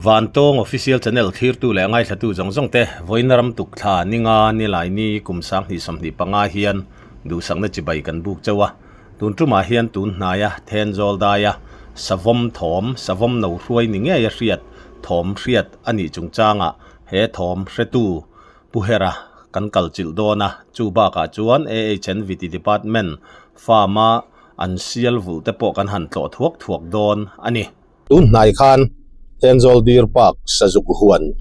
Vantawng Official Channel thlirtu leh ngaithlatu zawng zawng te, vawiin ram tuk thla ninga nilaini kum 2025 hian duhsakna chibai kan buk chauh a. Tun tumah hian tun hnaia Thenzawl daia Savawm thawm, Savawm no hruai ni ngeia hriat thawm hriat a nih chungchangah he thawm hretu Pu Hera kan kal chilh dawn a, chu bakah chuan AHNVT Department farm-a an sial vulh te pawh kan han tlawh thuak thuak dawn a ni. Tun hnai khan Thenzawl Deer Park Sazuk huan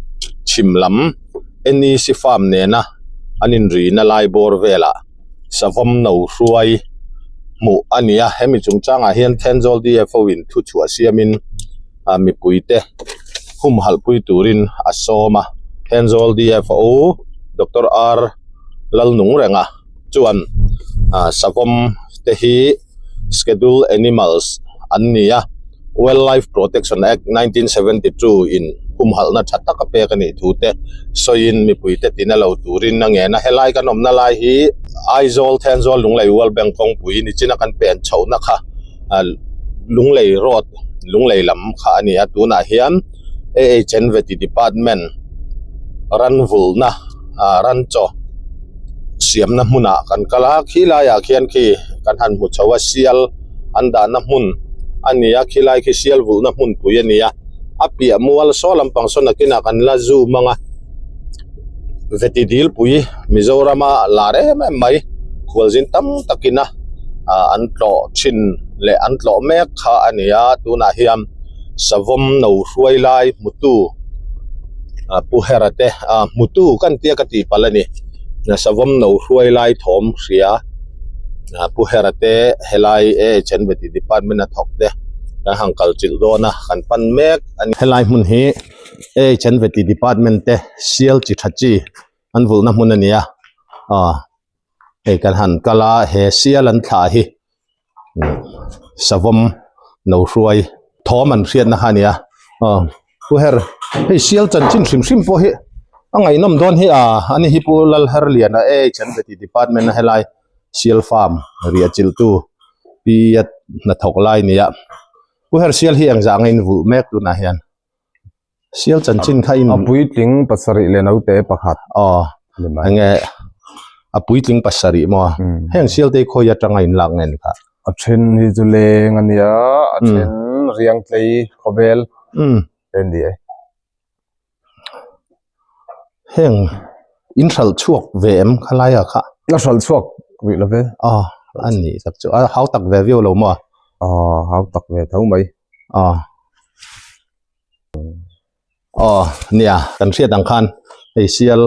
chhim lam NEC Farm nena an inrina lai bawr velah savawm no hruai hmuh a ni a, hemi chungchangah hian Thenzawl DFO in thuchhuah siamin mipuite humhalhpui turin a sawm a, Thenzawl DFO Doctor R Lalnungrenga chuan savawm te hi Scheduled Animals an ni a, Wildlife Protection Act 1972 in humhalhna tha tak a pek a nih thu te sawiin mipuite tina lo turin a ngen a. Helai kan awmna lai hi Aizawl, Thenzawl, Lunglei World Bank kawngpui nichina kan pen chhohna kha Lunglei Road, Lunglei lam kha a ni a, tunah hian AHNVT Department ranvulhna ran chaw siamna hmunah kan kal a khi laiah khian khi kan han hmu chho a sial an dahna hmun a ni a khilai khi sial vulhna hmunpui a ni a a piah mual saw lampang saw nakinah kan la zoom ang a veti dilpui Mizorama lar em em mai khualzin tam takin a ah an tlawh thin leh an tlawh mek kha a ni a tunah hian savawm no hruai lai hmutu ah pu hera te ah hmutu kan tia ka tih palh a ni savawm no hruai lai thawm hria ah pu hera te helai AHNVT department a thawk te kan han kal chilh dawn a kan pan mek a ni. Helai hmun hi AHNVT department te sial chi tha chi an vulhna hmun a ni a aw hei kan han kal a he sial an thlah hi savawm no hruai thawm an hriatna kha a ni a aw pu her hei sial chanchin hrim hrim pawh hi a ngaihnawm dawn hi a ani hi pu Lalherliana AHNVT department a helai sial farm riah chilhtu pi a hnathawk lai a ni a pu her sial hi engzah nge in vulh mek tunah hian. Sial chanchin kha in A puitling pasarih leh naute pakhat. Aw enge a puitling pasarih maw heng sial te hi khawi atanga in lak nge ni kha? A then hi chu leng a nia a then riang tlei khawvel te an ni e. Heng in hralh chhuak ve em khalai ah kha? A hralh chhuak rih lo ve. Aw a nih tak chu a hau tak ve viau lo maw? Aw hau tak ve tho mai. Aw. Aw nia kan hriat ang khan hei sial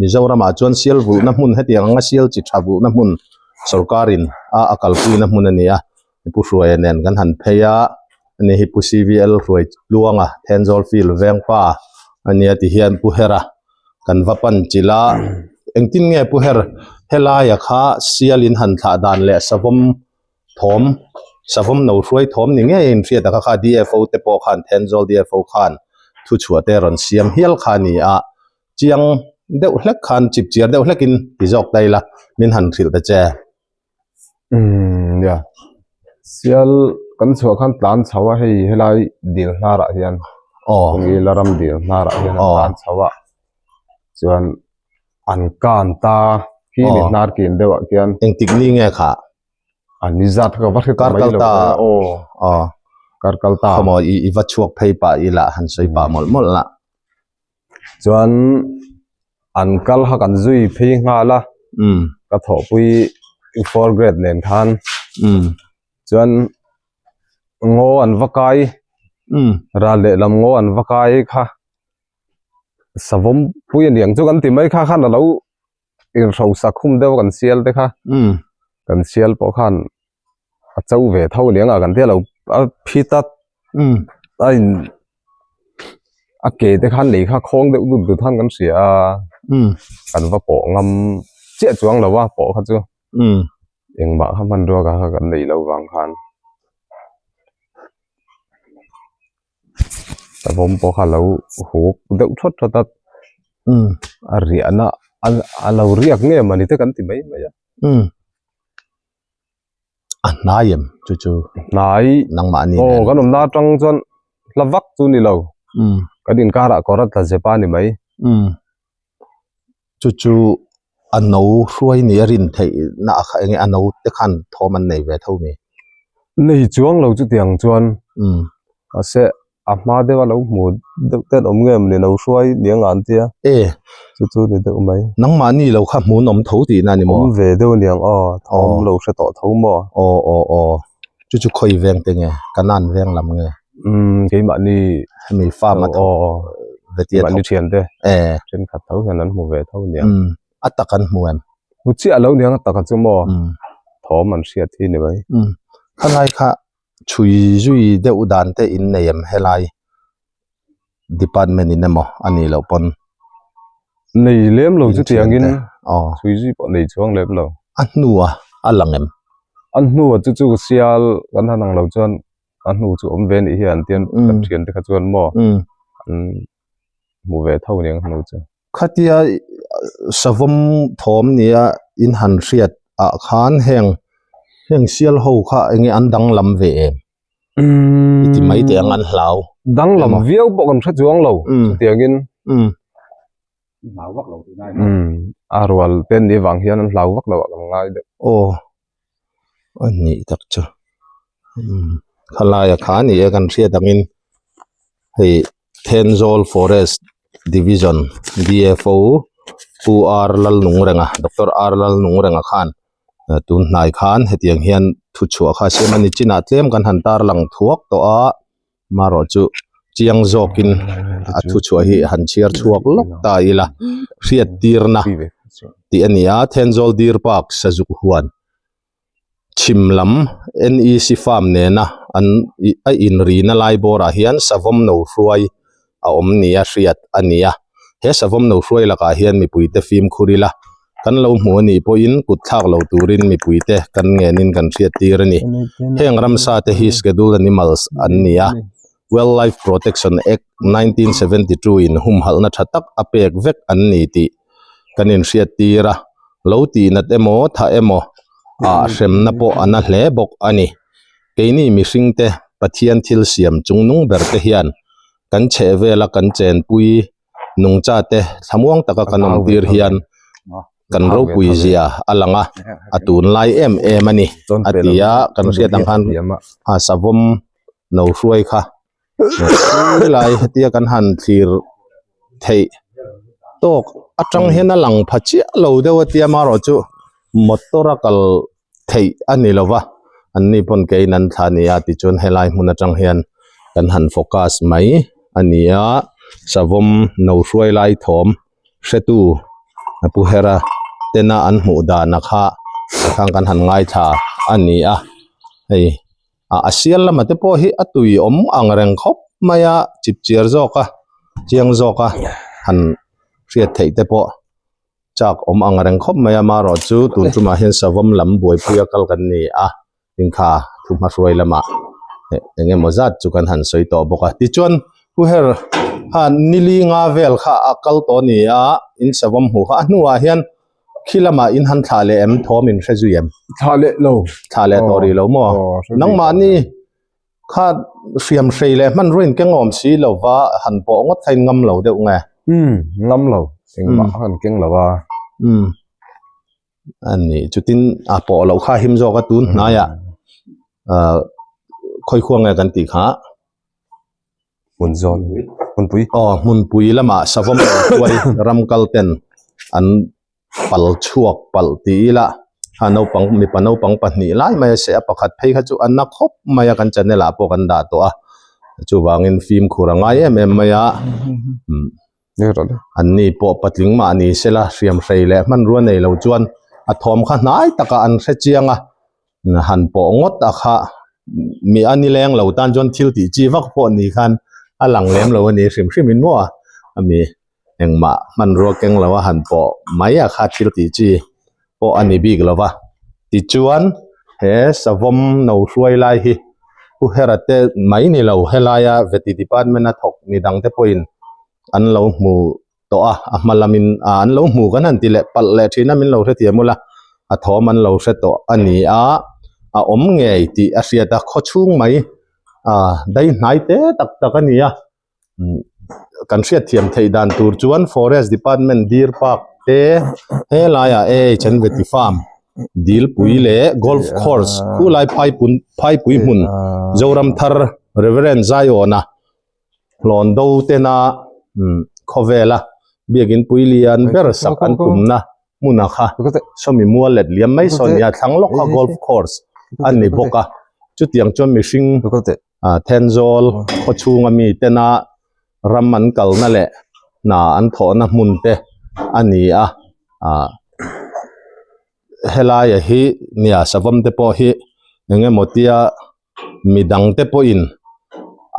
Mizoramah chuan sial vulhna hmun hetiang anga sial chi tha vulhna hmun sorkarin a a kalpuina hmun a ni a Pu Hruaia nen kan han phei a ani hi Pu CVL Hruai Tluanga Thenzawl Field Vengpa a nia ti hian Pu Hera kan va pan chilh a engtin nge Pu Her helaia kha sial in han thlah dan leh savawm thawm savawm no hruai thawm ni ngei a inhriat a kha kha DFO te pawh khan Thenzawl DFO khan thuchhuah te rawn siam hial kha a ni a chiang deuh hlek khan chip chiar deuh hlek in ti zawk ta ila min han hrilh ta che. Umm nia sial kan chhuah khan tlan chho a hei helai dil hnarah hian aw la ram dil hnarah hian an tlan chho a chuan an kan ta khi mi hnar kin deuh ah khian engtik ni nge khah a ni zat kha ka va hre kar mai kal lo ta aw aw kar kal ta khawmaw i i va chhuak phei pah ila han sawi pah mawlh mawlh lah chuan an kal kha kan zui phei nghal a um ka thawhpui four grade nen khan um chuan ngaw an va kai um ral lehlam ngaw an va kai kha Savawm pui a niang chu kan ti mai kha khan alo inhrosak khum deuh a kan sial te kha kan sial pawh khan a cho ve tho aniang a kan tia lo a phit a a in a ke te khan lei kha khawng deuh dut dut khan kan hria a kan va pawh ngam chiah chuang lo a pawh kha chu. Engmah kha hmanrua kha kan nei lo vang khan. Savawm pawh kha a lo huk deuh thawt thawt a a riahna a lo riak nge mawni te kan ti mai mai a a hnai em chu chu hnai nangmahni aw kan awmna atang chuan hla vak chu ni lo. Kan inkarah kawr a tla zep a ni mai. Umm. Chu chu a no hruai ni a rin theih na a kha enge a no te khan thawm an nei ve tho mi? Nei chuang lo chutiang chuan. Umm. Mahse a hma deuh a lo hmu deuh te an awm nge mawni lo hruai ni ang an tia. E. Chu chu ni deuh mai. Nangmahni lo kha hmun awm tho tihna a ni maw? Awm ve deuh aniang aw, thawm lo hre tawh tho maw? Aw aw aw. Chu chu khawi veng te nge? Kanan veng lam nge? Umm keimahni hemi farm a thawk vetia thawk thian te thenkhat tho hian an hmu ve tho nia. Umm a tak an hmu em? Hmu chiah lo niang a tak a chu maw? Thawm an hriat hi ni mai. Umm khalai kha chhui zui deuh dan te in nei em helai department in emaw a nih loh pawn? Nei lem lo chu tiangin chhui zui pawh nei chuang lem lo. A hnua a lang em? A hnua chu chu sial kan han ang lo chuan a hnu chu awm ve anih hi an tian kan thian te kha chuan maw an hmu ve tho aniang hnu chu. Khatia savawm thawm nia in han hriat ah khan heng heng sial ho kha enge an danglam ve em? I ti mai teh ang an hlau. Danglam viau pawh kan hre chuang lo chutiangin. Hlau vak lo tih nai. A rual te an nih vang hian an hlau vak lo ah kan ngai deuh. Aw a nih tak chu khalaia kha ni e kan hriat angin hei Thenzawl Forest Division D_F_O Pu R Lalnungrenga Doctor R Lalnungrenga khan tun hnai khan hetiang hian thuchhuah kha a siam a ni chinah tlem kan han tarlang thuak tawh a. Marawh chu chiang zawkin a thuchhuah hi han chhiar chhuak lawk ta ila hriat tirna tih a ni a Thenzawl Deer Park Sazuk huan chhim lam N_E_C farm nena an a inrina lai bawrah hian savawm no hruai a awm nia hriat a ni a he savawm no hruai lakah hian mipuite fimkhur ila kan lo hmu a nih pawhin kut thlak lo turin mipuite kan ngenin kan hriat tir a ni. Heng ramsa te hi scheduled animals an ni a, Wildlife Protection Act 1972 in humhalhna tha tak a pek vek an ni tih kan inhriat tir a, lo tihnat emaw thah emaw ah hremna pawh a na hle bawk a ni. Keini mihringte Pathian thil siam chungnung ber te hian kan chhehvela kan chenpui nungcha te thlamuang taka kan awm tir hian kan ropui zia a lang a a tun lai em em a ni a ti a kan hriat ang khan a savawm no hruai kha helai hetia kan han thlir theih tawk atang hian a lang pha chiah lo deuh a tia marawh chu motor a kal theih a ni lo va an ni pawn keiin an thla a ni a tichuan helai hmun atang hian kan han focus mai a ni a savawm no hruai lai thawm hretu a pu hera tena an hmuh dan a kha khang kan han ngaithla a ni a hei ah a sial lamah te pawh hi a tui awm ang reng khawp mai a chip chiar zawk a chiang zawk a han hriat theih te pawh. Chak awm ang reng khawp mai a, marawh chu tun tumah hian savawm lam buaipuia kal kan ni a, tingkha thuhma hruai lamah eng emaw zat chu kan han sawi tawh bawk a. Tichuan Pu Her kha nili nga vel kha a kal tawh a ni a, in savawm hmuh kha a hnuah hian khi lamah in han thlah leh em thawm in hre zui em? Thlah leh lo. Thlah leh tawh rih lo maw? Nangmahni Kha hriam hrei leh hmanrua in keng awm si lo va, han pawh ngawt kha in ngam lo deuh nge? Umm, ngam lo. Engmah a han keng lo a. Umm, a ni. Chutin a pawh loh kha him zawk a tun hnaiah ah khawikhua nge kan tih kha? Hmun zawn, hmunpui. Aw, hmunpui lamah savawm lo hruai ram kal ten an pal chhuak palh ti ila a naupang mipa naupang pahnih lai mai a seh a pakhat phei kha chu a na khawp mai a kan channel ah pawh kan dah tawh a chuvangin fimkhur a ngai em em mai a an ni pawh patling mah ni sela hriam hrei leh hmanrua nei lo chuan a thawm kha hnai takah an hre chiang a han pawh ngawt a kha mi a nileng lo tan chuan thil tih chi vak pawh ni khan a lang lem lo a ni hrim hrim in maw ami. engmah hmanrua keng lo a han pawh mai a kha thil tih chi pawh a ni bik lo va tichuan he savawm no hruai lai hi Pu Hera te mai ni lo helaia veti department a thawk mi dang te pawhin an lo hmu tawh a a hma lamin ah an lo hmu kan han ti leh palh leh thin a min lo hrethiam ula a thawm an lo hre tawh a ni a a awm ngei tih a hriat a khawchhung mai ah dai hnai te tak tak a ni a. Kan hriatthiam theih dan tur chuan Forest Department Deer Park te helaiah AHN Vety Farm Dilpui leh Golf Course khulai phaipun phaipui hmun Zoramthar Reverend Zaiawna hlawn do tena khawvela biakin pui lian ber sak an tumna hmuna kha sawmi mual let liam mai saw nia thlang lawk kha golf course a ni bawk a chutiang chuan mihring Thenzawl khaw chhunga mi tena ram an kalna leh hna an thawhna hmun te a ni a ah helaia hi nia savawm te pawh hi eng emaw tia midang te pawhin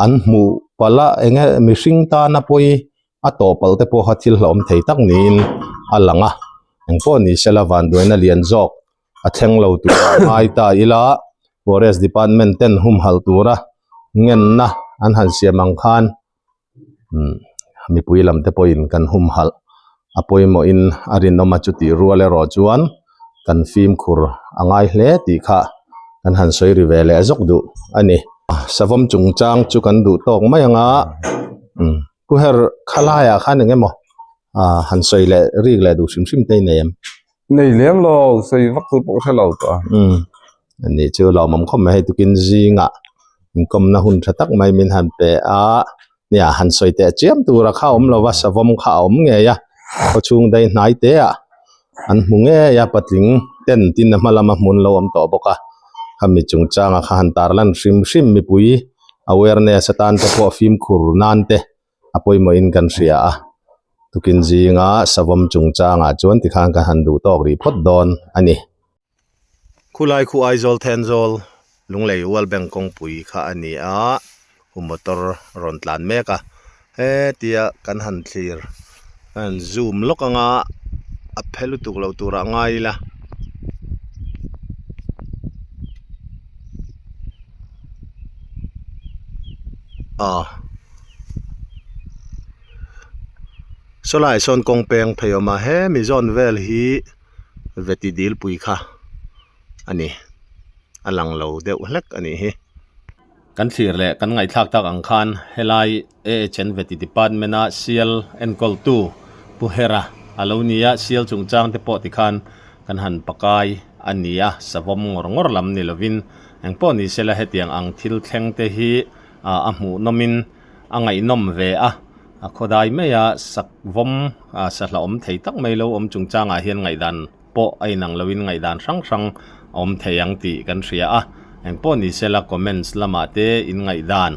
an hmuh palh a eng nge mihring tana pawi a tawhpalh te pawh kha thil hlauhawm thei tak niin a lang a engpawh ni sela vanduaina lian zawk a thleng lo tur a ngai ta ila forest department ten humhalh tura ngenna an han siam ang khan umm mipui lam te pawhin kan humhalh a pawimawhin a rinawm a chutih rual erawh chuan kan fimkhur a ngai hle tih kha kan han sawi ri ve leh zawk duh a ni. Savawm chungchang chu kan duh tawk mai ang a umm pu her khalaiah khan eng emaw ah han sawi leh rik leh duh hrim hrim te i nei em? Nei lem lo sawi vak tur pawh hre lo tawh a. Umm ani chu lawmawm khawp mai hei tukin zingah inkawmna hun tha tak mai min han pe a nia han sawi teh chiam tura kha awm lova savawm kha a awm ngei a khawchhung dai hnai te ah an hmu ngei a patling ten tin a hma lama hmun lo awm tawh bawk a khami chungchanga kha han tarlan hrim hrim mipui awareness atan te pawh fimkhur nan te a pawimawhin kan hria a tukin zinga savawm chungchangah chuan tikhan ka han duh tawk rih phawt dawn a ni. Khulai khu Aizawl Thenzawl Lunglei World Bank kawngpui kha a ni a hu motor rawn tlan mek a hetia kan han thlir kan han zoom lawk anga a phe lutuk loh turah ngai ila. Aw sawlai sawn kawng peng phei a awm a hemi zawn vel hi veti dilpui kha a ni a lang lo deuh hlek a nih hi. Kan thlir leh kan ngaihthlak tak ang khan helai AHN veti department a sial enkawltu Pu Hera a lo ni a sial chungchang te pawh tikhan kan han pakai a ni a savawm ngawr ngawr lam ni lovin engpawh ni sela hetiang ang thil thleng te hi a hmuhnawmin a ngaihnawm ve a a khawdai mai a sakvawm sahla awm thei tak mai lo awm chungchangah hian ngaihdan pawh a inang loin ngaihdan hrang hrang a awm thei ang tih kan hria a engpawh ni sela comments lamah te in ngaihdan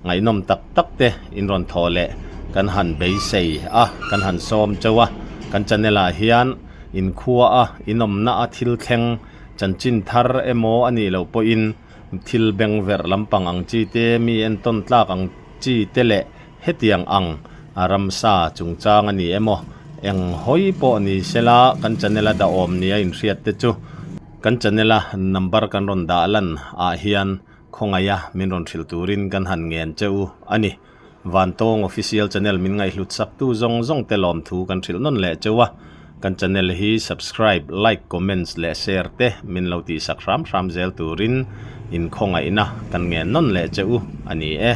ngaihnawm tak tak te in rawn thawh leh kan han beisei a kan han sawm chauh a kan channel ah hian inkhua a inawmna a thil thleng chanchin thar emaw a nih loh pawhin thil beng verh lampang ang chi te mi entawn tlak ang chi te leh hetiang ang a ramsa chungchang a ni emaw eng hawi pawh ni sela kan channel a dahawm nia inhriat te chu kan channel a number kan rawn dah lan ah hian khawngaih a min rawn hrilh turin kan han ngen che u a ni. Vantawng Official Channel min ngaihhlut sak tu zawng zawng te lawmthu kan hrilh nawn leh cheu a, kan channel hi subscribe, like, comments leh share te min lo tihsak hram hram zel turin in khawngaihna kan ngen nawn leh che u a ni e.